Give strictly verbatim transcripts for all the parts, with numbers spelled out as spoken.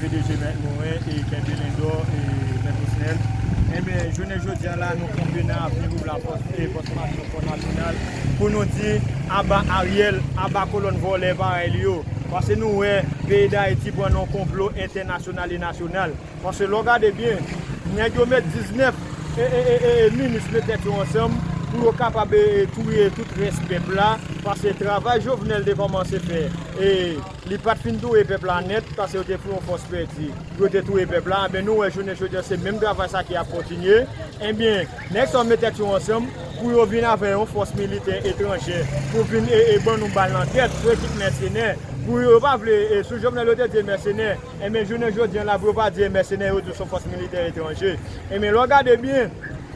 P D G Mèt Moren e Kenbe Lendò e Mèt Osnèl. Enben, jounen jodi a la, nou kanpe nan avni pou Lafòs e Fòs Mache Fò Nasyonal pou nou di aba Ariel, aba kolòn vòlè parèy li yo. Paske nou wè peyi Dayiti pran nan yon konplo entènasyonal e nasyonal. Paske lè w gade byen, nèg yo met diznèf e, e, e, e, e minis met tèt yo ansanm pou yo kapab e, e, touye tout rès pèp la. Paske travay Jovenel te kòmanse fè, e, li pa t fin touye pèp la nèt, paske yo te fè yon fòs pèdi pou yo te touye pèp la. Enben, nou wè jounen jodi a, se menm travay sa ki ap kontinye. Enben, nèg sa yo met tèt yo ansanm pou yo vin avè yon fòs militè etranjè pou vin e, e, ban nou bal nan tèt sou ekip mèsenè. Pou yo pa vle, e, sou Jovenel yo te di e mèsenè. Enben, jounen jodi a la, pou yo pa di e mèsenè, yo di se yon fòs militè etranje. Enben, lè w gade byen,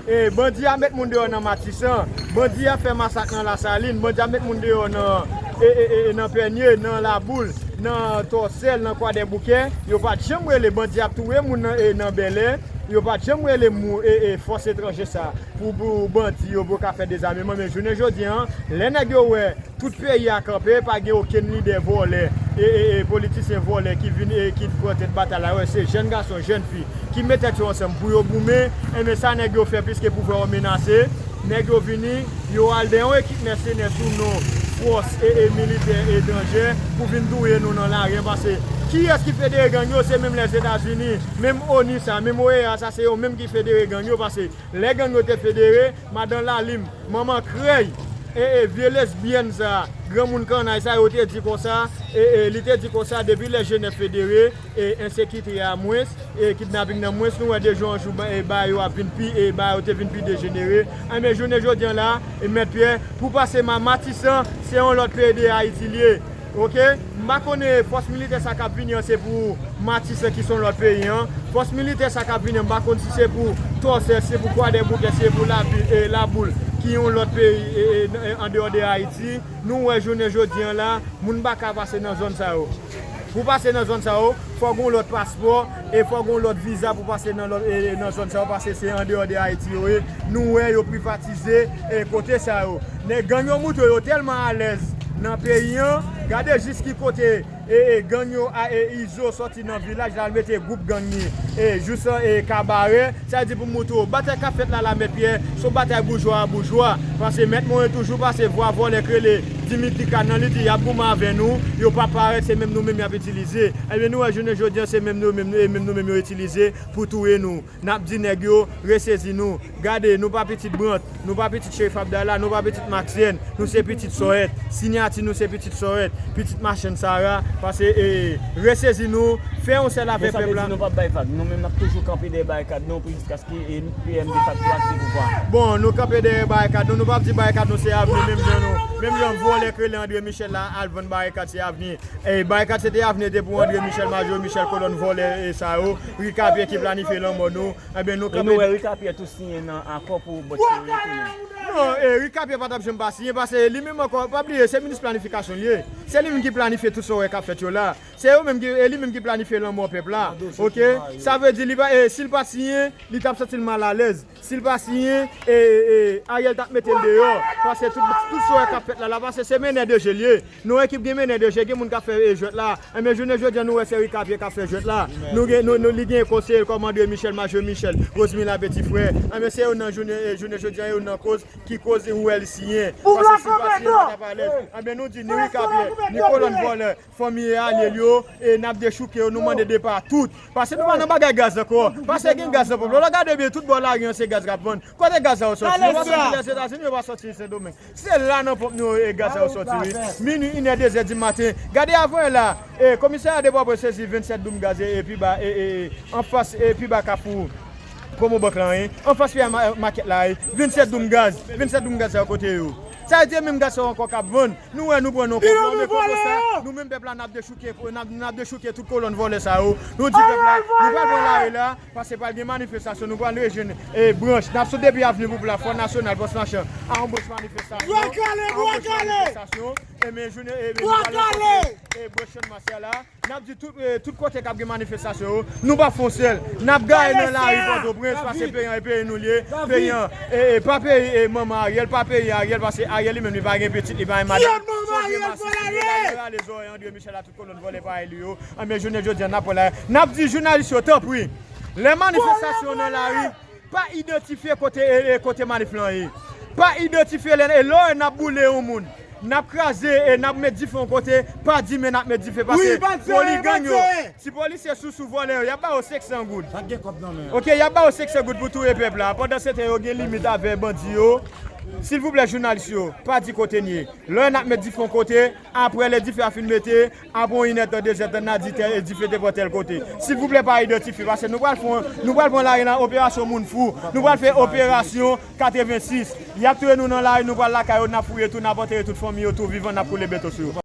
e, bandi a met moun deyò nan Matisan, bandi a fè masak nan Lasalin, bandi a met moun deyò nan, e, e, e, nan Pènye, nan Laboul, nan Tòsèl, nan Kwadèboukè. Yo pa t janm rele bandi ap touye moun nan, e, nan Bèlè. Yo pa t janm rele mou, e, e, fòs etranje sa pou, pou bandi yo, pou yo ka fè dezameman. Men jounen jodi a, lè nèg yo wè tout peyi a kanpe, pa gen okenn lidè vòlè, e, e, e, politisyen vòlè ki vin, e, ki pran tèt batay la, yo wè se jèn gason, jèn fi ki met tèt yo ansanm pou yo goumen, enben sa nèg yo fè, piske pouvwa yo menase, nèg yo vini, yo al dèyè yon ekip mèsenè sou non fòs e, e militè etranjè pou vin touye nou nan lari a, paske kiyès ki federe gang yo? Se menm Lèzetazini, menm ONU sa, menm OEA sa, se yo menm ki federe gang yo, paske lè gang yo te federe, madan Lalim, manman krèy, e, e, vye lesbyèn sa, granmoun kannay sa, yo te di konsa, e, e, li te di konsa, depi lè Jenèf federe, e, ensekite a mwens, e, kidnaping nan mwens, nou wè de jou an jou, ba, e, bagay yo ap vin pi, e, bagay yo te vin pi dejenere. Enben, jounen jodi a la, e, Mèt Pyè, pou pase ma-, Matisan, se yon lòt peyi de Ayiti li ye. Oke? M pa konnen fòs militè sa k ap vini an se pou Matisan ki se yon lòt peyi an. Fòs militè sa k ap vini an, m pa konn si se pou Tòsè, si se pou Kwadèboukè, si se pou Labi-, e, Laboul, ki yon lòt peyi, e, e, e, andeyò de Ayiti. Nou wè jounen jodi a la, moun pa ka pase nan zòn sa yo. Pou pase nan zòn sa yo, fò gen yon lòt paspò e fò gen yon lòt viza pou pase nan lòt, e, e, nan zòn sa yo, paske se andeyò de Ayiti yo ye. Nou wè yo privatize, e, kote sa yo. Nèg gang yo moutre yo tèlman alèz nan peyi an. Gade jis ki kote, e, e, gang yo a, e, Izo sòti nan vilaj la, l mete gwoup gang li, e, jis, e, Kabarè. Sa vle di pou m moutre w, batay k ap fèt la la, Mèt Pyè, se yon batay boujwa a boujwa. Paske Mèt Moren toujou pase vwa vòlè k rele Dimitri Cannon, li di y ap goumen avè nou, yo p ap parèt, se menm nou menm y ap itilize. Ebyen, nou wè jounen jodi a, se menm nou menm, e menm nou menm yo itilize pou touye nou. N ap di nèg yo, resezi nou. Gade, nou pa pitit Brandt, nou pa pitit Cherif Abdallah, nou pa pitit Maxène, nou se pitit Sòrèt. Siyati nou se pitit Sòrèt, pitit machann Sara, paske, e, resezi nou, fè yon sèl avèk pèp la. Men sa vle di nou p ap bay vag. Nou menm n ap toujou kanpe dèyè barikad nou pou jiskaske, e, P M defakto a kite pouvwa a. Bon, nou kanpe dèyè barikad nou, nou p ap di barikad nou se avni, menm jan nou, menm jan vòlè k rele André Michel la al vann barikad se avni. E, barikad se te avni te pou André Michel, Majo Michel, kolòn vòlè, e, sa yo, Ricapierre ki planifye lanmò nou. Ebyen, nou kanpe. E nou wè Ricapierre tou siyen nan akò pou Bòt Seri tounen. Non, e, Ricapierre pa t ap janm pa siyen, paske li menm ankò, pa bliye, se minis planifikasyon li ye. Se li menm ki planifye tout sa w wè k ap fèt yo la. Se yo menm ki, e li menm ki planifye lanmò pèp la. Oke? Sa vle di, li pa, e, si l pa siyen, li t ap santi l malalèz. Si l pa siyen, e, e, e, Ariel t ap mete l deyò. Paske tout, tout sa w wè k ap fèt la, la, paske se menè de je l ye. Nou ekip gen menè de je, gen moun k ap fè, e, jwèt la. Enben, jounen jodi a, nou wè se Ricapierre k ap fè jwèt la. Nou gen, nou, nou, li gen konseye l kòm André Michel, Majo Michel, Rosemila Petit Frè. Enben, se youn nan jounen, e, jounen jodi a, youn nan koz ki koz ou wè l siyen. Paske si l pa siyen, l pa t ap alèz. Enben, nou di, ni Ricapierre, ni kolòn vòlè, fanmi e alye l yo, e n ap dechouke yo, nou mande depa tout. Paske nou pa nan bagay gaz ankò. Paske gen gaz nan ponp. Lè w gade byen, tout bò lari an se gaz k ap vann. Kote gaz sa yo sòti? Yo pa sòti Lèzetazini, yo pa sòti Sendomeng. Se la nan ponp nou e gaz sa yo sòti, wi. Minui, inè, dezè di maten. Gade avan la, e, komisarya de Pòtoprens sezi vennsèt doum gaz e, e pi ba, e, e, e, anfas, e pi ba Kafou Promobank la, wi. Anfas P A ma-, makèt la, wi. Vennsèt doum gaz. Vennsèt doum gaz sa yo kote yo? Sa vle di menm gaz sa yo ankò k ap vann. Nou wè nou pran non konplo, men konplo sa, nou menm pèp la n ap dechouke, n ap, n ap dechouke tout kolòn vòlè sa yo. Nou di pèp la, nou pral pran lari la, paske pral gen manifestasyon, nou pral rejwenn, e, branch. N ap sot depi avni pou pla, Fò Nasyonal, Pòs Machan, a yon branch manifestasyon. Bwa kale, bwa kale! A yon branch manifestasyon. Ebyen, jounen, ebyen, nou pral rankontre, e, bò Channmas la. N ap di tout, e, tout kote k ap gen manifestasyon yo, nou p ap fè yon sèl. N ap gaye nan lari Pòtoprens, paske peyi an e peyi nou l ye, peyi an, e, e, pa peyi, e, manman Ariel, pa peyi Ariel, paske Ariel li menm li pa gen pitit, li pa gen madanm. Son vye masis, li rale, rale zòrèy André Michel a tout kolòn vòlè parèy li yo. Ebyen, jounen jodi a, n ap pran lari. N ap di jounalis yo, tanpri, lè manifestasyon nan lari, pa idantifye kote, e, e, kote manif lan ye. Pa idantifye lè, e lè n ap boule yon moun, n ap kraze, e n ap met dife yon kote, pa di men n ap met dife, paske foli gang yo, ti polisye sousou vòlè yo, y ap ba yo senk san goud. Oke, y ap ba yo senk san goud pou touye pèp la. Pandan se tan yo gen limit avè bandi yo. Silvouplè, jounalis yo, pa di kote n ye. Lè n ap met dife yon kote, apre lè dife a fin mete, apre yon inèdtan, dezèdtan, n a di tè-, dife te pran tèl kote. Silvouplè, pa idantifye, paske nou pral fè, nou pral pran lari nan operasyon moun fou. Nou pral fè operasyon katrevensis. Y ap touye nou nan lari, nou pral lakay yo, n ap fouye tou, n ap antere tout fanmi yo tou vivan, n ap koule beton sou yo.